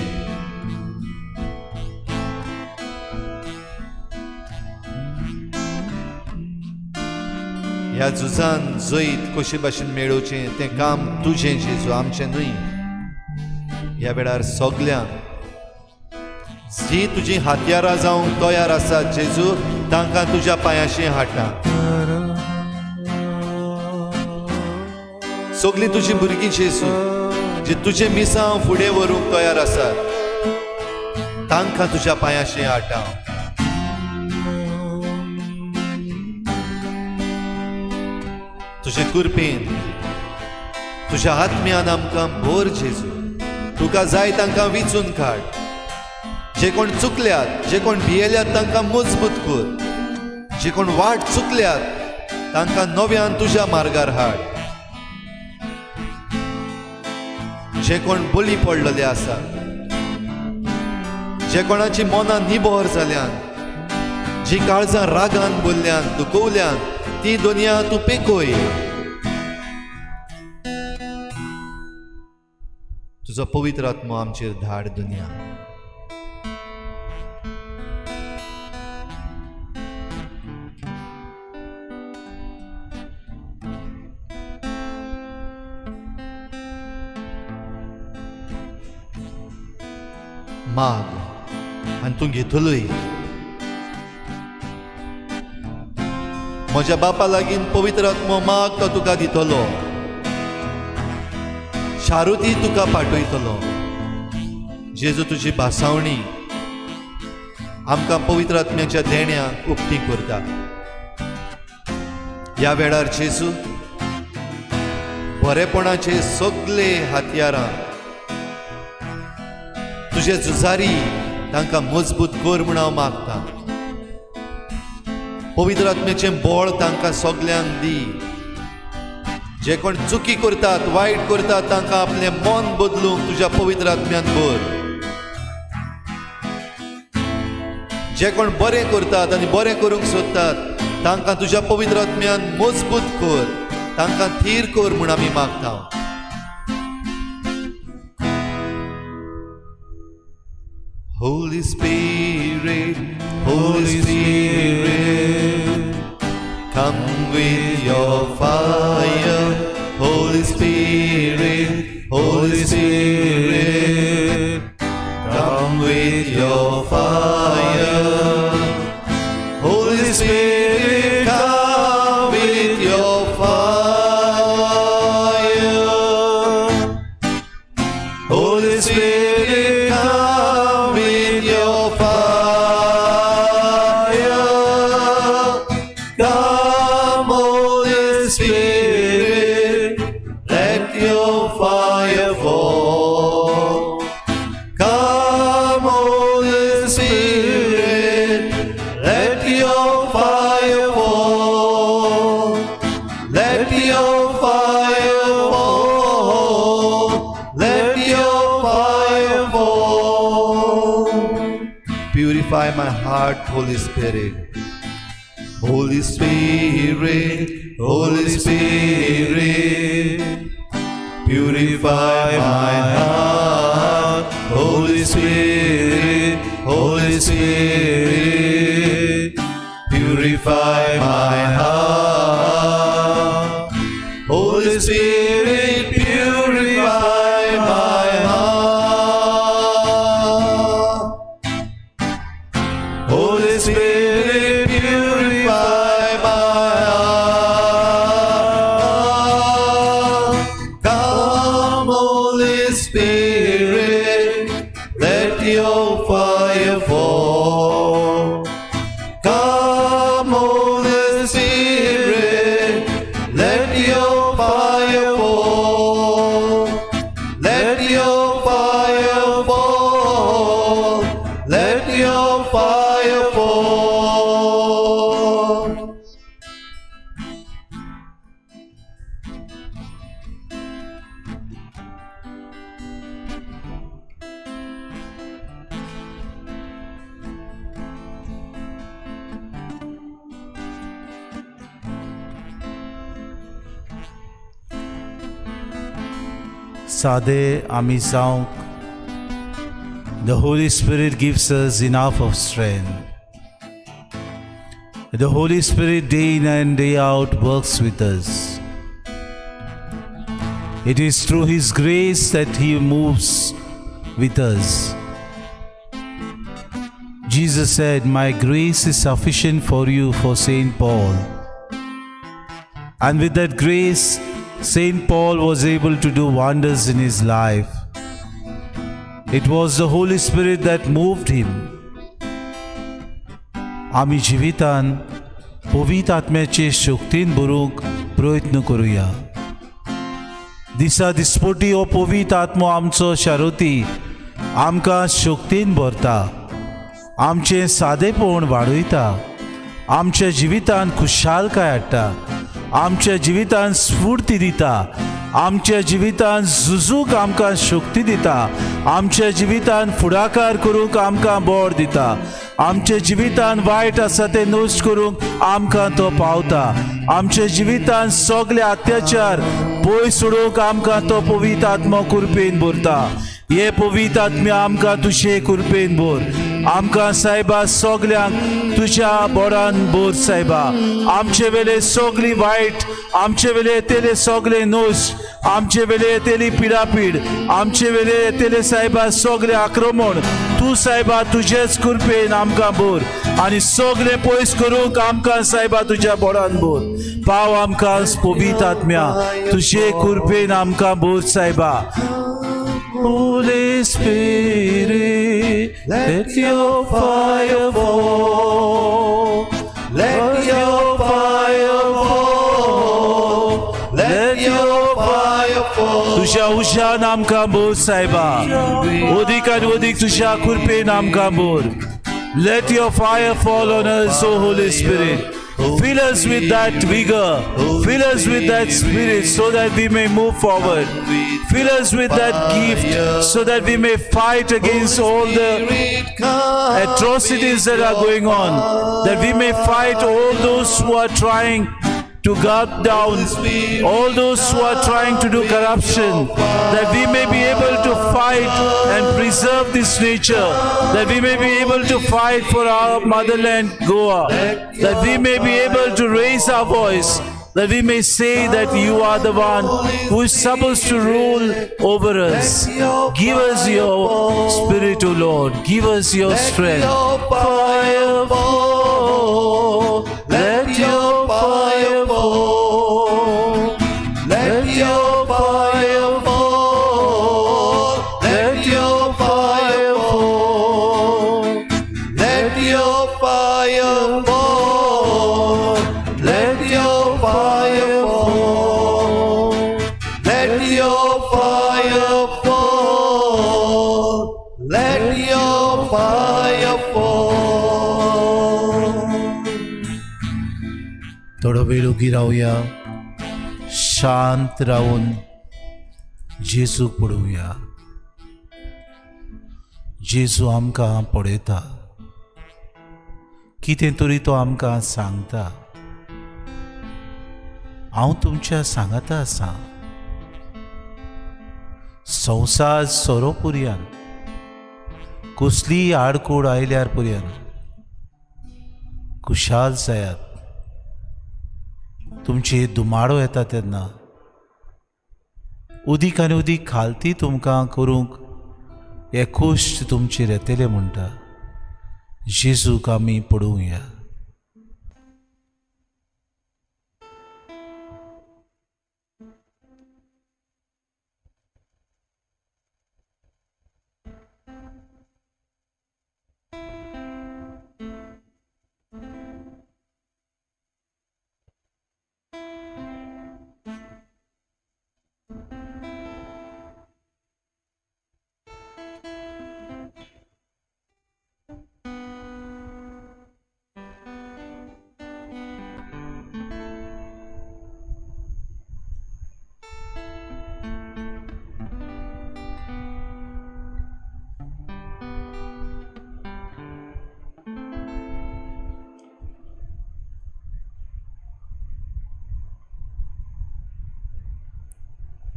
ह्या झुजान जैत कशे भाशेन मेळोवचें तें काम तुजें जेजू, आमचें न्हय. ह्या वेळार सगल्यांक जी तुजी हातयारां जावंक तयार आसात जेजू, तांकां तुज्या पांयाशी हाडटा. सगळीं तुजी भुरगीं जेजू, जी तुजें मिसांव फुडें व्हरूंक तयार आसात, तांकां तुज्या पांयाशी हाडटा. तुजे कृपेन तुज्या आत्म्यान आमकां भर जेजू. तुका जाय तांकां विचून काड. जे कोण चुकल्यात, जे कोण भियेल्यात तांकां मजबूत कर. जे कोण वाट चुकल्यात तांकां नव्यान तुज्या मार्गार हाड. जे कोण बळी पडलेले आसात, जे कोणाची मनां निबर जाल्यान, जी काळजां रागान बोल्ल्यान दुखवल्यान, ती दुनिया तूं पेकोय. तुजो पवित्र आत्मो आमचेर धाड दुनिया. माग आनी तूं घेतलोय. म्हज्या बापा लागीं पवित्र आत्मो माग, तो तुका दितलो. शारुती तुका पाठयतलो. जेजू तुजी भासावणी आमकां पवित्र आत्म्याच्या देण्यांक उक्ती करता. ह्या वेळार जेजू बरेपणाचे सगळे हातयारां तुजे झुजारी तांकां मजबूत कर म्हूण हांव मागतां. पवित्र आत्म्याचें बळ तांकां सगल्यांक दी. जे कोण चुकी करतात, वायट करतात, तांकां आपलें मन बदलूंक तुज्या पवित्र आत्म्यान भर. जे कोण बरें करतात आनी बरें करूंक सोदतात तांकां तुज्या पवित्र आत्म्यान मजबूत कर, तांकां थीर कर म्हूण आमी मागता. Holy Spirit, Holy Spirit, come with your fire. Holy Spirit, Holy Spirit, come with your fire. Holy Spirit, come with your fire. Holy Spirit, come with your fire. Come, Holy Spirit, let your fire fall. Come, Holy Spirit, let your fire fall. Let your fire fall. Let your fire fall. Purify my heart, Holy Spirit. Holy Spirit, Holy Spirit, purify my heart. Holy Spirit, Holy Spirit, purify my heart. Holy Spirit, purify my heart. Holy Spirit, purify my heart. Come, Holy Spirit, let your fire fall. Come, Holy Spirit, let your fire fall. Let your fire fall. Let your fire fall. सादे आमी जावंक the Holy Spirit gives us enough of strength. The Holy Spirit day in and day out works with us. It is through His grace that He moves with us. Jesus said, "My grace is sufficient for you," for Saint Paul. And with that grace, Saint Paul was able to do wonders in his life. It was the Holy Spirit that moved him. आमी जिवितान पवित्र आत्म्याचे शक्तीन भरूंक प्रयत्न करुया. दिसा दिसपटी हो पवित्र आत्मो आमचो शारोती आमकां शक्तीन भरता, आमचें सादेपण वाडयता, आमच्या जिवितान खुशालकाय हाडटा, आमच्या जिवितान स्फूर्ती दिता, आमच्या जिवितान झुजूंक आमकां शक्ती दिता, आमच्या जिवितान फुडाकार करूंक आमकां बळ दिता, आमच्या जिवितान वायट आसा तें नश्ट करूंक आमकां तो पावता, आमच्या जिवितान सगळे अत्याचार पयस उडोवंक आमकां तो पवित्र आत्मो कृपेन भरता. हे पवित्र आत्म्या, आमकां तुजे कृपेन भर. आमकां सायबा सगल्यांक तुज्या बोडान भर. सायबा, आमचे वेले सगळी वायट, आमचे वेले येतले सगळे नश्ट, आमचे वेले येतली पिडापीड, आमचे वेले येतले सायबा सगळे आक्रमण, तूं सायबा तुजेच कृपेन आमकां भर आनी सगळें पयस करूंक आमकां सायबा तुज्या बोडान भर. पाव आमकां पवित्र आत्म्या, तुजे कृपेन आमकां भर सायबा. Holy Spirit, let your fire fall. Let your fire fall. Let your fire fall. तुझ्या उज्यान आमकां भर सायबा, अदीक आनी अदीक तुज्या कृपेन आमकां भर. Let your fire fall on us, O Holy Spirit. Fill us with that vigor. Fill us with that spirit so that we may move forward. Fill us with that gift so that we may fight against all the atrocities that are going on, that we may fight all those who are trying to guard down, all those who are trying to do corruption, that we may be able to fight and preserve this nature, that we may be able to fight for our motherland Goa, that we may be able to raise our voice, that we may say that you are the one who is supposed to rule over us. Give us your spirit, O Lord. Give us your strength. Fire fall. Let your fire fall. Let your fire fall. Let your fire fall. Let your fire fall. Let your fire fall. Let your fire fall. Let your fire fall. थोडो वेळ उगी रावया, शांत रावन जेजूक पळोवया. जेजू आमकां पळयता, कितें तरी तो आमकां सांगता. हांव तुमच्या सांगाता आसा. संवसार सोरो पुरयान, कसलीय आडकोड आयल्यार पुरयान खुशाल जायात. तुमचे दुमाडो येता तेन्ना उदीक आनी उदीक खालती तुमकां करूंक हे कोश्ट तुमचेर येतले म्हणटा. जेजूक आमी पळोवया.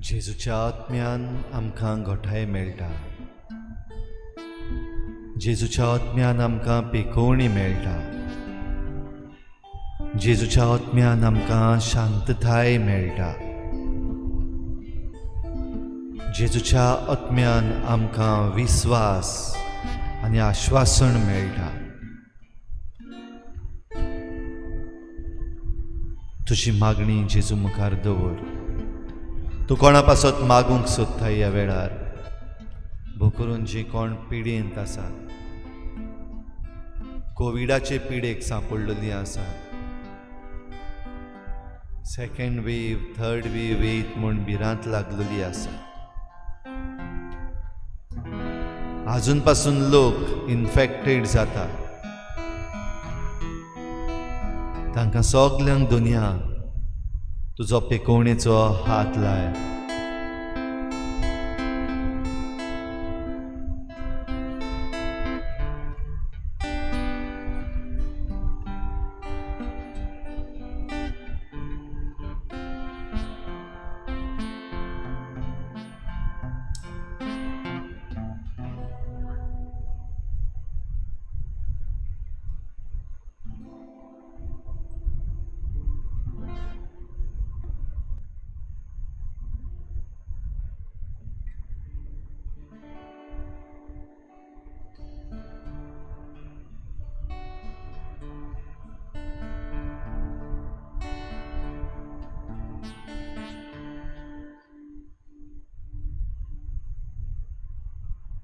जेजूच्या आत्म्यान आमकां घोठाय मेळटा, जेजूच्या आत्म्यान आमकां पेकोवणी मेळटा, जेजूच्या आत्म्यान आमकां शांतताय मेळटा, जेजूच्या आत्म्यान आमकां विस्वास आनी आश्वासन मेळटा. तुजी मागणी जेजू मुखार दवर. तूं कोणा पासत मागूंक सोदता ह्या वेळार, भोकरून जी कोण पिडेंत आसात, कोविडाचे पिडेक सांपडलेली आसात, सेकंड वेव थर्ड वेव येयत म्हूण भिरांत लागलेली आसा, आजून पासून लोक इन्फेक्टेड जाता, तांकां सगल्यांक दुनिया तुजो पेकोवणेचो हात लाय.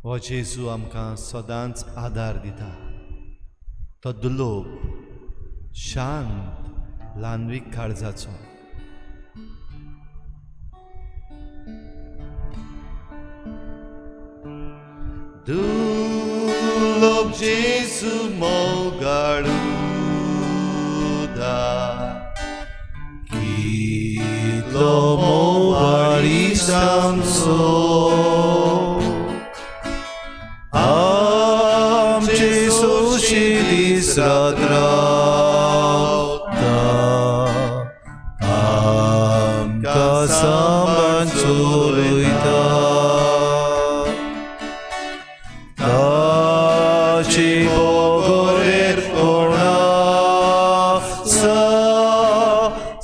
हो जेजू आमकां सदांच आदार दिता. तो दुलोब, शांत, ल्हानवीक काळजाचो. दुर्लभ जेजू मोगाळुदा कितलो मोवाळी आमचो आमचे सोशी दीस रात रावता आमकां सांबाळ चलयता ताची बगरेर कोणा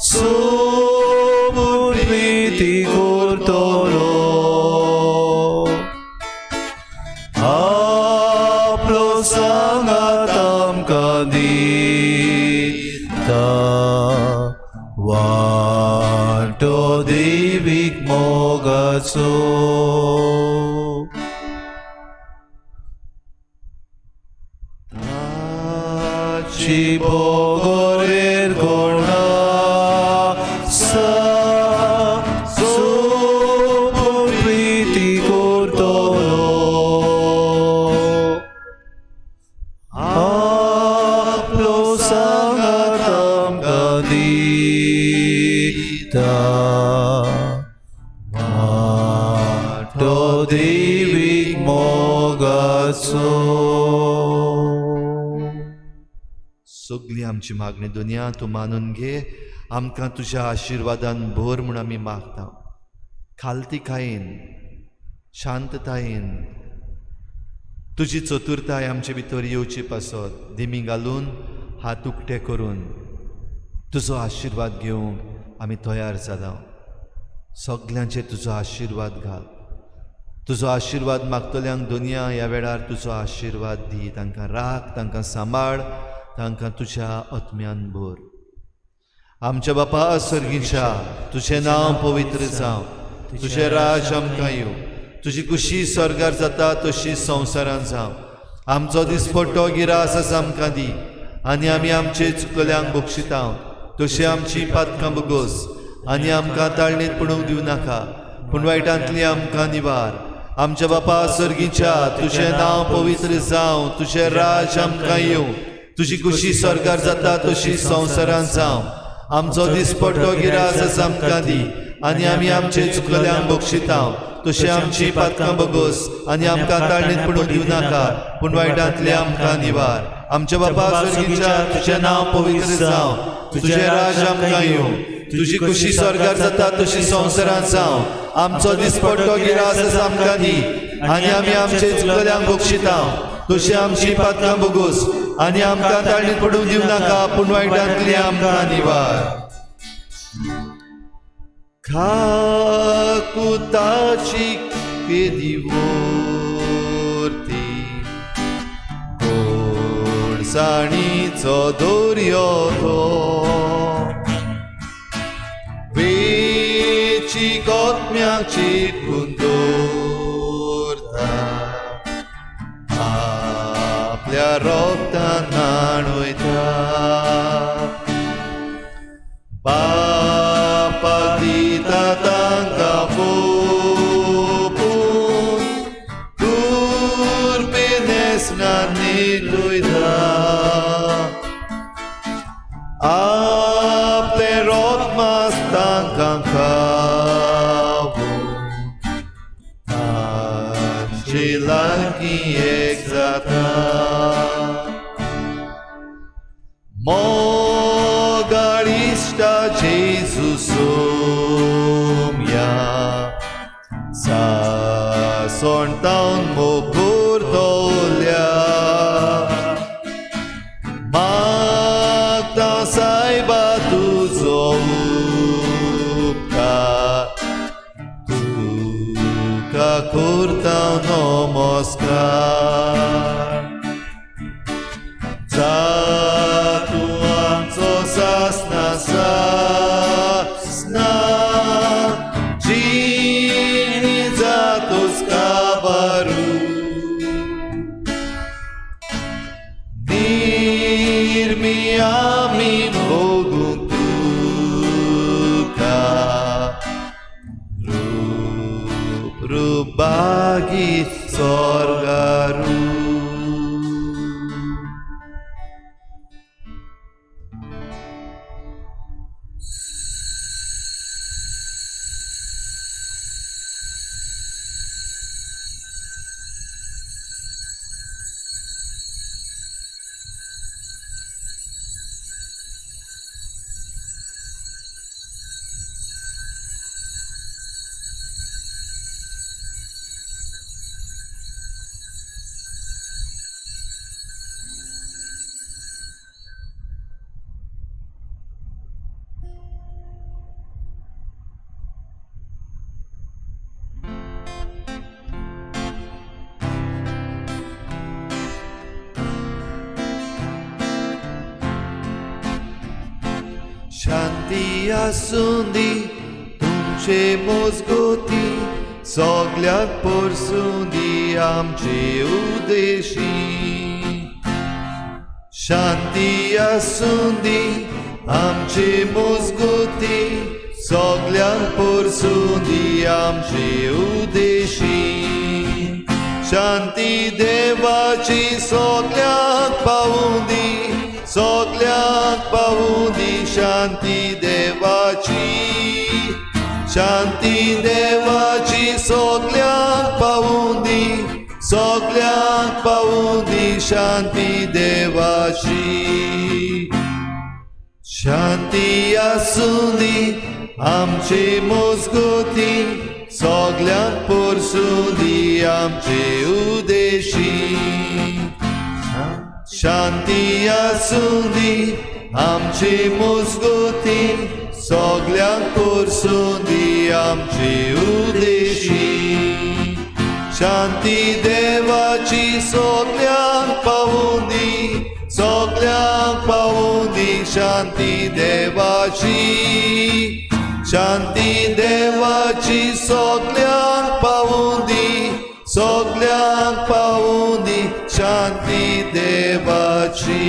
सोबून प्रीती करतलो आपलो सांगात आमकां दिता वांटो देवीक मोगाचो. ताची बगरेर कोणा सोबून प्रीती करतलो आपलो सांगात आमकां दिता वांटो देवीक मोगाचो. सगली आमची मागणी दुनिया तूं मानून घे, आमकां तुज्या आशिर्वादान भर म्हूण आमी मागता. खालतीकायेन, शांततायेन तुजी चतुरताय आमचे भितर येवची पासत दिमी घालून हात उक्ते करून तुजो आशिर्वाद घेवंक आमी तयार जाला. सगल्यांचेर तुजो आशिर्वाद घाल. तुजो आशिर्वाद मागतल्यांक दुनिया ह्या वेळार तुजो आशिर्वाद दी. तांकां राख, तांकां सांबाळ, तांकां तुज्या आत्म्यान भर. आमच्या बापा सर्गीच्या, तुजें नांव पवित्र जावं, तुजें राज आमकां येवं, तुजी कुशी स्वर्गार जाता तशी संवसारांत जावं. आमचो दिसपट्टो गिरास आसा आमकां दी, आनी आमी आमचे चुकल्यांक बक्षिता तशी आमची पातकां बगोस, आनी आमकां ताळणेंत पडूंक दिवं नाका, पूण वायटांतली आमकां निवार. आमच्या बापा सर्गीच्या, तुजें नांव पवित्र जावं, तुजें राज आमकां येवं, तुजी कुशी स्वर्गार जाता तशी संवसारांत जावं. आमचो दिसपट्टो गिरास आसा आमकां दी, आनी आमी आमचे चुकल्यांक बक्षिता तशी आमची पातकां बगोस, आनी आमकां ताळणेंत पडूंक दिवं नाका, पूण वायटांतले आमकां निवार. आमच्या बापा सर्गीच्या, तुजें नांव पवित्र जावं, तुजें राज आमकां येवं, तुजी कुशी स्वर्गार जाता तशी संवसारांत जावं. आमचो दिसपट्टो गिरास आसा आमकां दी, आनी आमी आमचे चुकल्यांक बक्षिता तशी आमची पातकां बगोस, आनी आमकां ताळणेंत पडूंक दिवं नाका, पूण वायटांतली आमकां निवार. खाकुताची केदी वोर्ती गोडसाणीचो दोरयो तो वेची कोतम्याक चिटकून दवरता आपल्या रोगतान न्हाणयता. बापा दिता तांकां पोपून तुरपे न्हेसणां न्हेटयता आपलें रोग मास तांकां खावून तांचे लागीं एक जाता. मोगाळिश्टा जेजू सोम्या सासणतावन मोगुरतोल्या मागता सायबा तुजो उपकार तुका करता नमस्कार. जा तूं आमचो सासना सासना जिणी जातूच काबारू निर्मी आमी भोगूंक तुका रूप रूप बागी. सोर्गारू. शांती आसूं दी तुमचे मजगती, सगल्याक परसूं दी आमचे उदेशी. शांती आसूं दी आमचे मजगती, सगल्याक परसूं दी आमचे उदेशी. शांती देवाची सगल्याक पावूं दी, सगल्याक पावूं दी शांती देवाची. शांती देवाची सगल्याक पावूं दी, सगल्याक पावूं दी शांती देवाची. शांती आसूं दी आमचे मजगती, सगल्याक परसूं दी आमचे उदेशी. शांती आसूं दी आमचे मजगती, सगल्याक परसूं दी आमचे उदेशी. शांती देवाची सगल्याक पावूं दी, सगल्याक पावूं दी शांती देवाची. शांती देवाची सगल्याक पावूं दी, सगल्याक पावूं दी शांती देवाची.